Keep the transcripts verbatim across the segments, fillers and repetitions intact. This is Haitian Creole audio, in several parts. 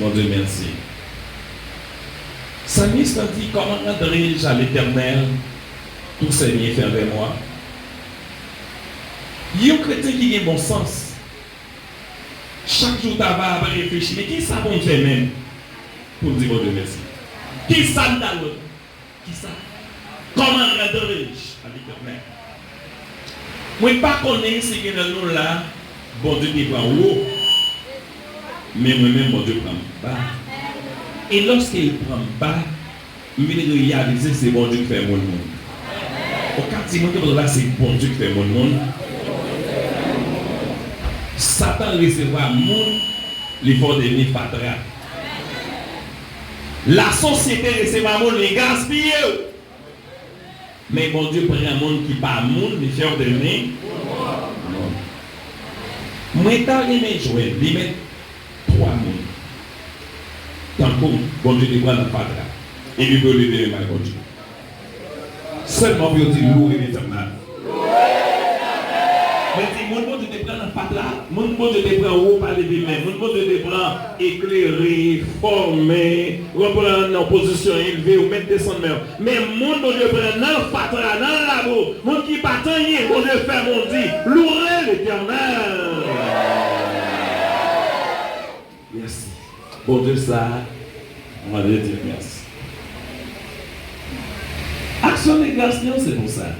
Bondye mèsi. Salmis lan di, comment rendrai-je à l'Éternel tous ses bienfaits envers moi? Yon kretyen ki gen bon sans, chak jou ta va ap reflechi, men kisa pou m fè menm pou m di Bondye mèsi? Kisa m ta dwe Kisa? Comment rendrai-je à l'Éternel? Mwen pa konnen si gen nan nou la, Bondye te pran wo, men mwen menm Bondye pran m ba. E lòske l pran m ba, m vin reyalize se Bondye k fè moun moun. Ou ka di moun ki la se Bondye k fè moun moun. Satan resevwa moun, li fè w devni fatra. Lasosyete resevwa moun, li gaspiye w. Men Bondye pran moun ki pa moun, li fè w devni moun. Mwen ta renmen jwenn, li met twa moun. Tankou Bondye te pran nan fatra. Epi pou yo leve men bay Bondye. Sèlman pou yo di, louwe Letènèl. Mwen di, moun Bondye te pran nan fatra, moun Bondye te pran wo pa leve men, moun Bondye te pran eklere, fòme, reprann nan pozisyon elve, ou mèt desann men w. Men moun Bondye pran nan fatra, nan labou, moun ki pa t anyen, Bondye fè moun di, louwe Letènèl. Mèsi. Bondye sa, mande Dye mèsi. Aksyon de gras li an se pou sa.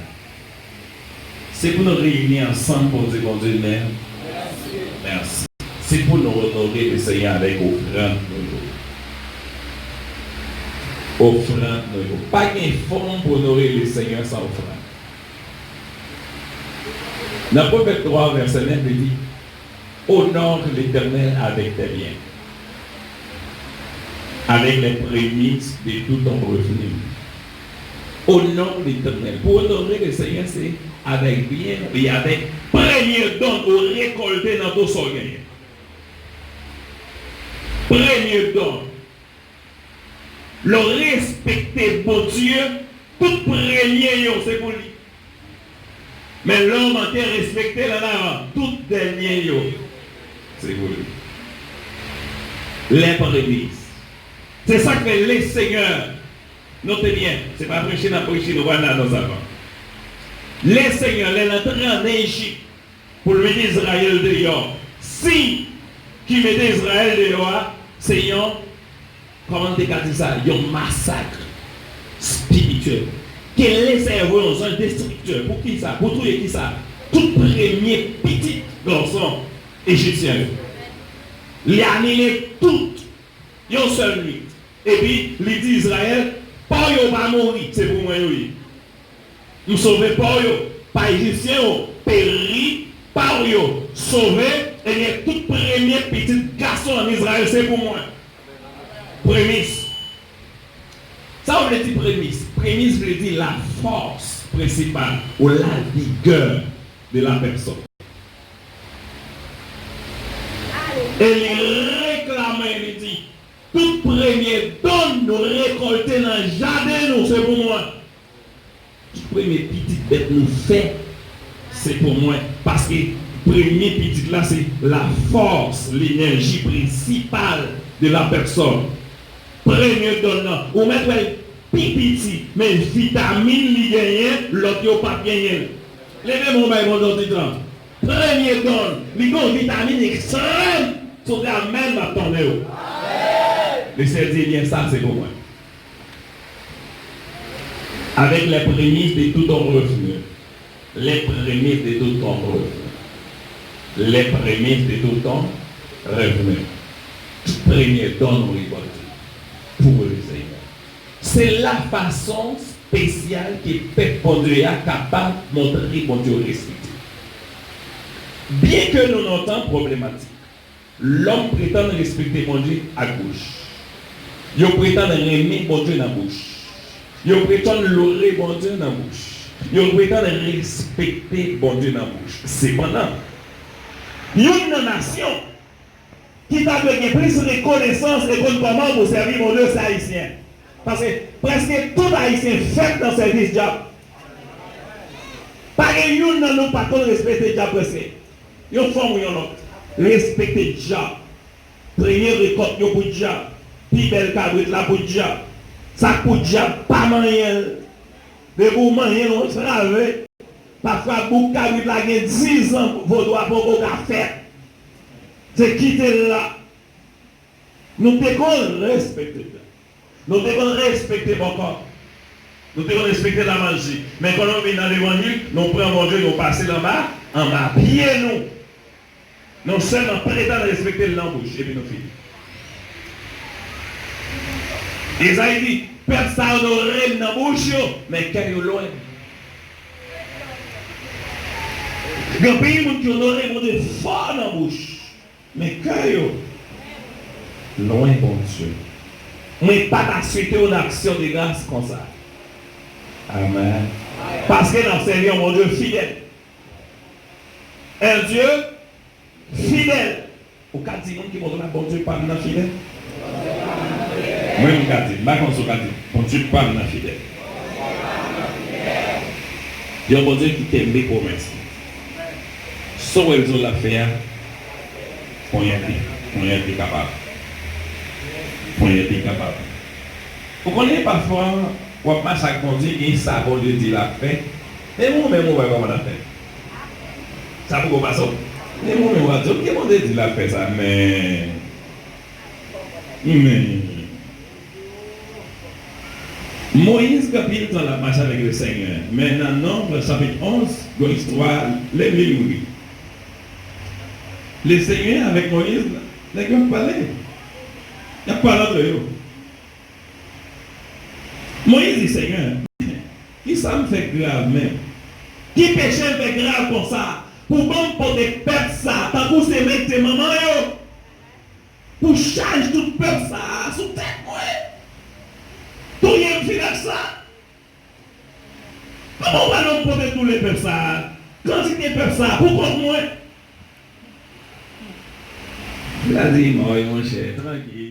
Se pou nou reyini ansanm pou di Bondye mèsi. Se pou nou onore Lesenyè avèk ofrann nou yo. Ofrann nou yo. Pa gen fòm pou onore Lesenyè san ofrann. Nan Pwovèb twa, vèsè nèf, li di, Honore l'Éternel avec tes biens, avec les prémices de tout ton revenu. Honore l'Éternel. Pou onore Lesenyè, se avèk byen e avèk premye don ou rekòlte nan tou sa w genyen. Premye don. Lè w respekte Bondye, tout premye yo se pou li. Men lè w manke respekte l ann avan, tout dènye yo se pou li. Les prémices. Se sa k fè Lesenyè, note byen, se pa preche n ap preche, nou pral la nan zavan. Lesenyè, lè l antre ann Ejip, pou l mete Izrayèl deyò. Siy ki mete Izrayèl deyò a, se yon, kòman n te ka di sa, yon masak espirityèl. Ke Lesenyè voye yon zanj destriktè. Pou ki sa? Pou touye ki sa? Tout premye pitit gason ejipsyen yo. Li anile tout, yon sèl nwit. Epi, li di Izrayèl, pa w yo pa mouri, se pou mwen yo ye. M sove pa w yo, pa Ejipsyen yo, peri, pa w yo, sove, ebyen, tout premye pitit gason ann Izrayèl, se pou mwen. Premis. Sa w vle di premis? Premis vle di la force principale ou la vigueur de la personne. E li reklame, li di, tout premye don nou rekòlte nan jaden nou, se pou mwen. Tout premye pitit bèt nou fè, se pou mwen. Paske premye pitit la, se la force, l'énergie principale de la personne. Premye don nan, ou mèt wè l pi piti, men vitamin li genyen, lòt yo p ap genyen l. Leve men w bay Bondye yon ti tan. Premye don, li gen yon vitamin ekstrèm. Si w di amèn, m ap tande w. Lesenyè di, ebyen, sa se pou mwen. Avec les prémices de tout ton revenu. Les prémices de tout ton revenu. Les prémices de tout ton revenu. Tout premye don nou rekòlte pou Lesenyè. Se la fason espesyal ke pèp Bondye a kapab montre Bondye yo respekte. Byenke nou nan yon tan pwoblematik, lòm pretann respekte Bondye ak bouch. Yo pretann renmen Bondye nan bouch. Yo pretann lore Bondye nan bouch. Yo pretann respekte Bondye nan bouch. Sepandan, youn nan nasyon ki ta dwe gen plis rekonesans e konn kòman pou sèvi Bondye, se Ayisyen. Paske prèske tout Ayisyen fèt nan sèvis dyab. Pa gen youn nan nou pa konn respekte dyab prèske. Yon fòm ou yon lòt. Respekte dyab. Trennen rekòt yo pou dyab. Pi bèl kabrit la pou dyab. Sa k pou dyab pa manyen l. Depi w manyen l, w antrave. Pafwa bouk kabrit la gen dizan vodou a poko ka fèt. Se kite l la. Nou te konn respekte dyab. Nou te konn respekte bòkò. Nou te konn respekte lamaji. Men kon nou vin nan levanjil, nou pran Bondye, nou pase l anba, anba pye nou. Nou sèlman pretann respekte l nan bouch, epi nou fini. Ezayi di, pèp sa onore m nan bouch yo, men kè yo lwen m. Gen anpil moun ki onore Bondye fò nan bouch, men kè yo lwen Bondye. Mwen pa ta swete yon aksyon de gras konsa. Amèn. Paske n ap sèvi yon Bondye fidèl. Un Dieu fidèle. Ou ka di moun ki bò w la, Bondye pa m nan fidèl? Mwen, m ka di, m pa konn si w ka di, Bondye pa m nan fidèl. Yon Bondye ki kenbe pwomès li. Sa w wè l di w l ap fè a, ponyèt li, ponyèt li kapab. Ponyèt li kapab. Ou konnen, pafwa, w ap mache ak Bondye, gen sa Bondye di l ap fè, men ou menm ou wè kòman l ap fè. Sa poko pase w? Men ou menm w ap di, oke, Bondye di l ap fè sa, men, men. Moyiz gen anpil tan l ap mache avèk Lesenyè, men nan Nonb, chapit onz, gen yon istwa, lè m li l, m ri. Lesenyè avèk Moyiz, nèg yo ap pale. Y ap pale antre yo. Moyiz di, Senyè, kisa m fè k grav menm? Ki peche m fè k grav konsa pou w ban m pote pèp sa a, tankou se men k te manman yo, pou chaj tout pèp sa a sou tèt mwen? Touye m fini ak sa. Kòman w pral ban m pote doulè pèp sa a, kantite pèp sa a pou kont mwen? Li a di, mò, monchè, trankil.